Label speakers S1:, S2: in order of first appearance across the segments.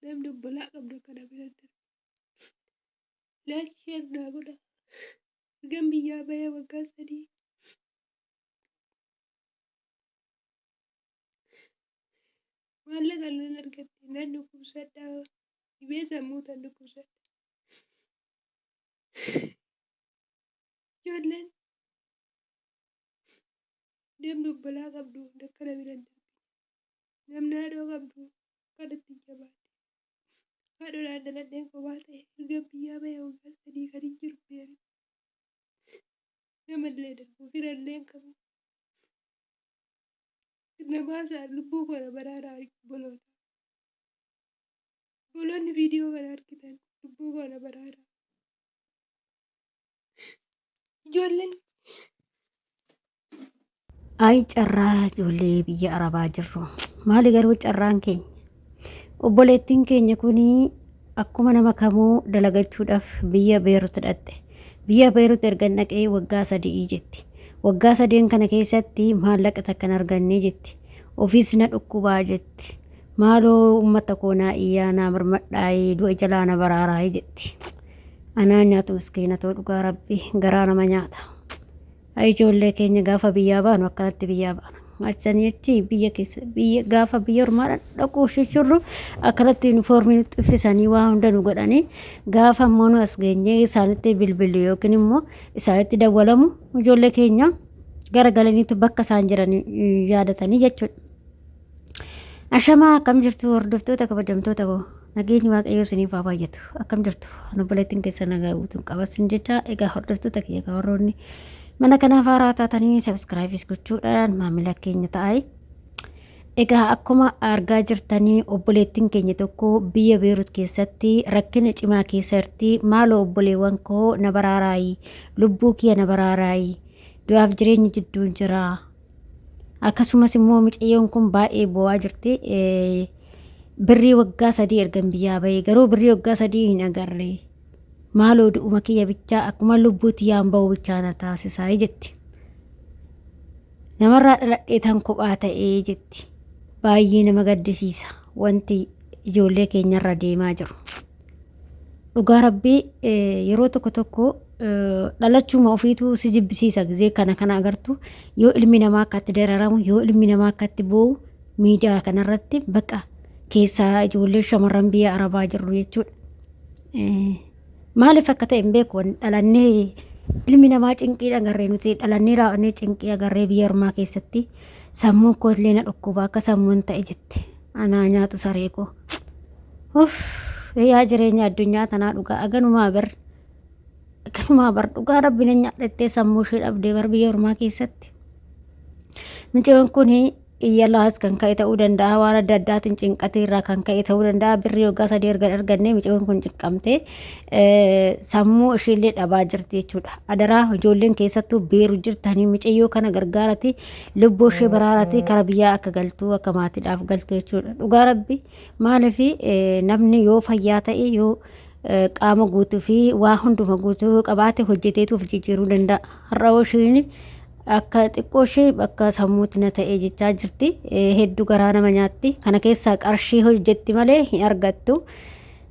S1: Namni obbolaa qabdu akkana bira darbe. Like share naa godha. Ergan biyyaa bahee waggaa 3. Maallaqa illee argadhe nan dhukkubsadha. Dhibee sammuu tan dhukkubsadha. Ijoolleen namni obbolaa qabdu akkana bira hin darbine. Namni haadhoo qabdu akkanatti hin jabaanne. Haadhoodhaan dhaladheen kophaa ta'e erga biyyaa bahee waggaa 3 kan hin jiru beeru. Namallee darbu firallee hin qabu. Na baasaa lubbuu koo na baraaraa obboloota. Obboloonni viidiyoo kana argitan lubbuu koo na baraaraa. Ijoolleen
S2: Ayi carraa ijoollee biyya Arabaa jirru. Maali garuu carraan keenya? Obboleettiin keenya kun akkuma nama kamuu dalagachuudhaaf biyya Beerut dhaqxe. Biyya Beerut erga dhaqee waggaa 3 jetti. Waggaa sadeen kana keessatti maallaqa takka hin arganne jetti. Ofiis na dhukkubaa jetti. Maaloo uummata koo naa iyyaa naa mirmadhaayii du'a jalaa na baraaraayii jetti. Anaa nyaatu miskiina too dhugaa rabbi garaa nama nyaata. Ay ijoollee keenya gaafa biyyaa baanu akkanatti biyyaa baana. Achanii achi biyya keessa biyya gaafa biyya ormaa dhaquu shishurru akkanatti yuunifoormii nutti uffisanii waa hunda nu godhanii gaafa immoo nu as geenyee isaanitti bilbilu yookiin immoo isaanitti dawwalamu ijoollee keenya gara galaniitu bakka isaan jiran yaadatanii jechuudha. Ashamaa akkam jirtu hordoftoota kabajamtoota koo nageenyi waaqayyoo isiniif haa baay'atu akkam jirtu ani obboleettiin keessa nagaa guutuun qabas hin jecha egaa hordoftoota kiyya kan warroonni mana kanaaf haaraa taatanii sabskiraayibis gochuudhaan maamila keenya ta'aa. Egaa akkuma argaa jirtanii obboleettiin keenya tokko biyya Beerut keessatti rakkina cimaa keessa jirti maaloo obboleewwan koo na baraaraayi lubbuu kiyya na baraaraayi du'aaf jireenya jidduun jira. Akkasumas immoo micayyoon kun baay'ee boo'aa jirti. Birrii waggaa 3 ergan biyyaa bahee garuu birrii waggaa 3 hin agarre. Maaloo du'uma kiyya bichaa akkuma lubbuu tiyyaan ba'u bichaa na taasisaa jetti. Namarraa dhaladhee tan kophaa ta'ee jetti. Baay'ee nama gaddisiisa wanti ijoollee keenyarra deemaa jiru. Dhugaa rabbii yeroo tokko tokko dhalachuuma ofiitu si jibbisiisa gizee kana kana agartu yoo ilmi namaa akkatti dararamu yoo ilmi namaa akkatti boo'u miidiyaa kanarratti baqa keessaa ijoollee shamarran biyya arabaa jirru jechuudha. Maaliif akka ta'e hin beeku dhalannee ilmi namaa cinqii agarree nuti dhalannee raawwannee cinqii agarree biyya ormaa keessatti sammuun koo illee na dhukkuba akka sammuun ta'e jette anaa nyaatu saree koo. Uff yaa jireenya addunyaa tanaa dhugaa aganumaa bar aganumaa bar dhugaa rabbi na nyaadhattee sammuu ishee dhabdee bar biyya ormaa keessatti. Mucayyoon kun iyyalaas kan ka'e ta'uu danda'a waan adda addaatiin cinqatee irraa kan ka'e ta'uu danda'a birrii waggaa 3 erga arganne mucayyoon kun cinqamtee sammuu isheellee dhabaa jirti jechuudha. Adaraa ijoolleen keessattuu beeru jirtanii mucayyoo kana gargaarati lubbuu ishee baraarati kara biyyaa akka galtu akka maatiidhaaf galtu jechuudha. Dhugaa rabbi Maaliif namni yoo fayyaa ta'e yoo qaama guutuu fi waa hunduma guutuu qabaate hojjeteetu of jijjiiruu danda'a. Har'a hoo isheen akka xiqqoo ishee bakka sammuutti na ta'e jechaa jirti. Hedduu garaa nama nyaatti. Kana keessaa qarshii hojjetti malee hin argattu.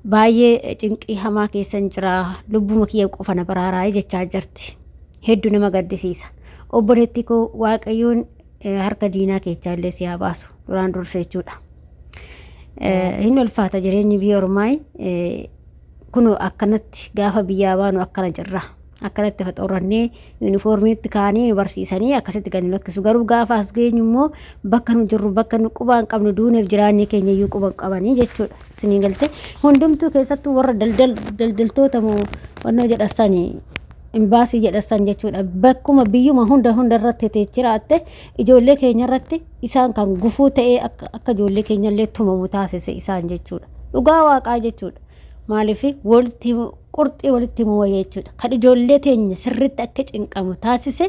S2: Baay'ee cinqii hamaa keessan jira. Lubbuma kiyya qofa na baraaraa jechaa jirti. Hedduu nama gaddisiisa. Obboleettii koo Waaqayyoon harka diinaa keechaa illee si haa baasu duraan dursa jechuudha. Hin ulfaata jireenyi biyya ormaa kun akkanatti gaafa biyyaa baanu akkana jirra. Akkanatti faxoorrannee yuunifoormiitti kaanii nu barsiisanii akkasitti gadi nu lakkisu. Garuu gaafa as geenyu immoo bakka nu jirru bakka nu quba hin qabnu duuneef jiraannee keenya iyyuu quba hin qabanii jechuudha. Isinii galte hundumtuu keessattuu warra daldaltoota moo wannoo jedhasanii imbaasii jedhassan jechuudha. Bakkuma biyyuma hunda hunda irratti jiraatte ijoollee keenya irratti isaan kan gufuu ta'ee akka akka ijoollee keenya illee tumamu taasise isaan jechuudha. Dhugaa waaqaa jechuudha. Maaliif walitti qurxii walitti himuu wayya jechuudha. Kan ijoollee teenya sirriitti akka cinqamu taasise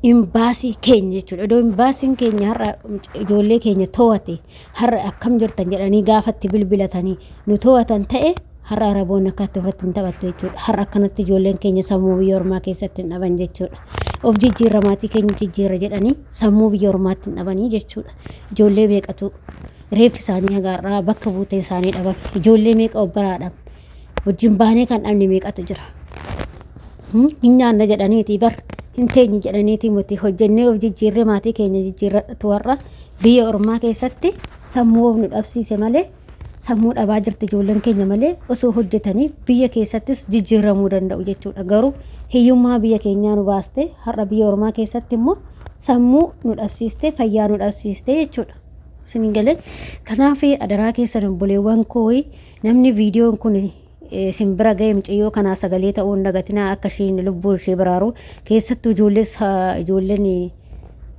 S2: imbaasii keenya jechuudha. Iddoo imbaasiin keenya har'a ijoollee keenya to'ate har'a akkam jirtan jedhanii gaafatti bilbilatanii nu to'atan ta'e Har'a Araboonni akkatti ofirratti hin taphattu jechuudha. Har'a akkanatti ijoolleen keenya sammuu biyya ormaa keessatti hin dhaban jechuudha. Of jijjiirra maatii keenya jijjiirra jedhanii sammuu biyya ormaatti hin dhabanii jechuudha. Ijoollee meeqatu Reeffi isaanii hagaarraa bakka buutee isaanii dhabame. Ijoollee meeqa of biraa dhabne. Wajjin baanee kan dhabne meeqatu jira. Hin nyaanna jedhaniiti bar hin teenyu jedhaniiti nuti hojjennee of jijjiirree maatii keenya jijjiirratu warra biyya ormaa keessatti sammuu of nu dhabsiise malee sammuu dhabaa jirti ijoolleen keenya malee osoo hojjetanii biyya keessattis jijjiiramuu danda'u jechuudha. Garuu hiyyummaa biyya keenyaa nu baaste har'a biyya ormaa keessatti immoo sammuu nu dhabsiiste fayyaa nu dhabsiiste jechuudha. Isin galee kanaaf adaraa keessan obboleewwan koo namni viidiyoon kun isin bira ga'e mucayyoo kanaa sagalee ta'uu hin dagatinaa akka isheen lubbuu ishee baraaru keessattuu ijoollees ijoolleen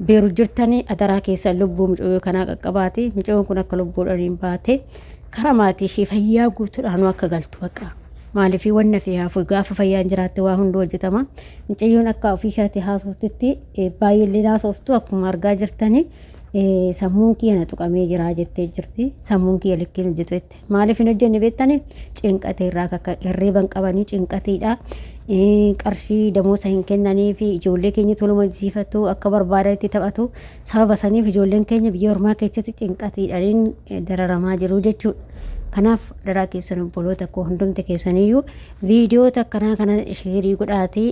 S2: beeru jirtanii adaraa keessan lubbuu mucayyoo kanaa qaqqabaati mucayyoon kun akka lubbuudhaan hin baate karaa maatii ishee fayyaa guutuudhaan akka galtu bakka maaliif wanna fi hafu gaafa fayyaan jiraatte waa hunduu hojjetama mucayyoon akka ofii isheetti haasoftutti baay'eellee haasoftu akkuma argaa jirtanii sammuun kiyya na tuqamee jira jettee jirti sammuun kiyya likkiin hojjetu jette Maaliif hin hojjenne beektani? Cinqate irraa kakka hirriiba hin qabanii cinqatiidha. Qarshii damoosa hin kennanii fi ijoollee keenya toluma hojjisiifatu akka barbaadanitti taphatu. Sababa saniif ijoolleen keenya biyya ormaa keessatti cinqatiidhaan dararamaa jiru jechuudha. Kanaaf daraa keessan obboloota koo hundumti keessaniyyuu viidiyoota akkanaa kana sheerii godhaati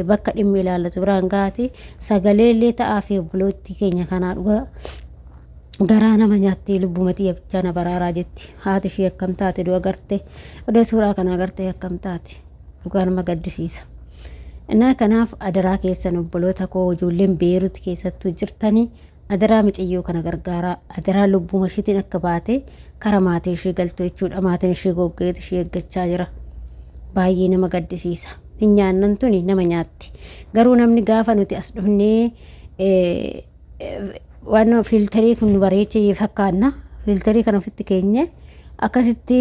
S2: bakka dhimmi ilaallatu biraan gahaati sagalee illee ta'aa fi obboloottii keenya kanaa dhugaa garaa nama nyaatti lubbuma tiyya bichaa na baraaraa jetti haati ishii akkam taate du'a garte odoo suuraa kana agarte akkam taate dhugaa nama gaddisiisa. Innaa kanaaf adaraa keessan obboloota koo ijoolleen Beerut keessattuu jirtanii adaraa micayyoo kana gargaaraa adaraa lubbuma ishiitiin akka baate kara maatii ishii galtu jechuudha maatiin ishii goggeet ishii eeggachaa jira. Baay'ee nama gaddisiisa. Hin nyaannan tuni nama nyaatti. Garuu namni gaafa nuti as dhufnee waan fiiltarii kun nu bareechee fakkaanna. Fiiltarii kana ofitti keenye akkasitti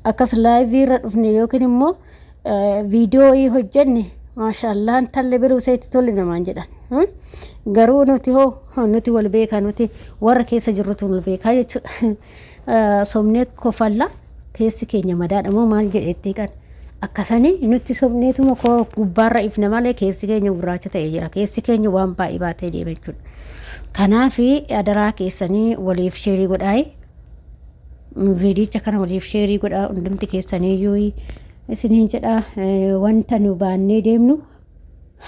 S2: akkas laayivii irra dhufne yookiin immoo viidiyoo hojjenne maashaallah intalli biruu seetti tolli namaan jedhan. Garuu nuti hoo nuti wal beekaa nuti warra keessa jirrutu wal beekaa jechuudha. Sobnee kofalla keessi keenya madaadha moo maal jedheetti kan akkasanii nutti sobneetuma koo gubbaarra ifna malee keessi keenya gurraacha ta'ee jira keessi keenya waan baay'ee baatee deema jechuudha. Kanaaf adaraa keessanii waliif sheerii godhaayi. Viidiyicha kana waliif sheerii godhaa hundumti keessaniiyyuu isiniin jedha wanta nu baannee deemnu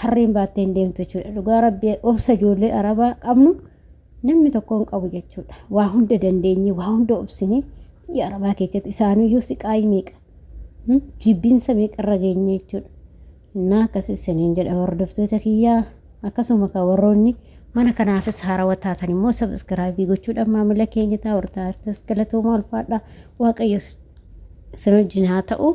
S2: harreen baattee hin deemtu jechuudha. Dhugaa rabbii obsa ijoollee arabaa qabnu namni tokko hin qabu jechuudha. Waa hunda dandeenye waa hunda obsine biyya arabaa keessatti isaaniyyuu siqaayii meeqa jibbinsa meeqa irra geenye jechuudha. Innaa akkas isiniin jedha hordoftoota kiyyaa akkasuma kan warroonni mana kanaafis haarawaa taatan immoo sabiskiraabii gochuudhaan maamila keenya ta'a hortaartas galatooma ulfaadha waaqayyo isin wajjin haa ta'u.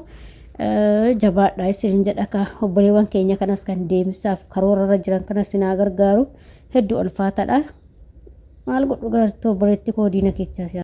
S2: Jabaadha isin jedha ka obboleewwan keenya kanas kan deemsaaf karoora irra jiran kanas isin haa gargaaru. Hedduu ulfaataadha. Maal godhu gartuu obboleetti koo diina keessaa si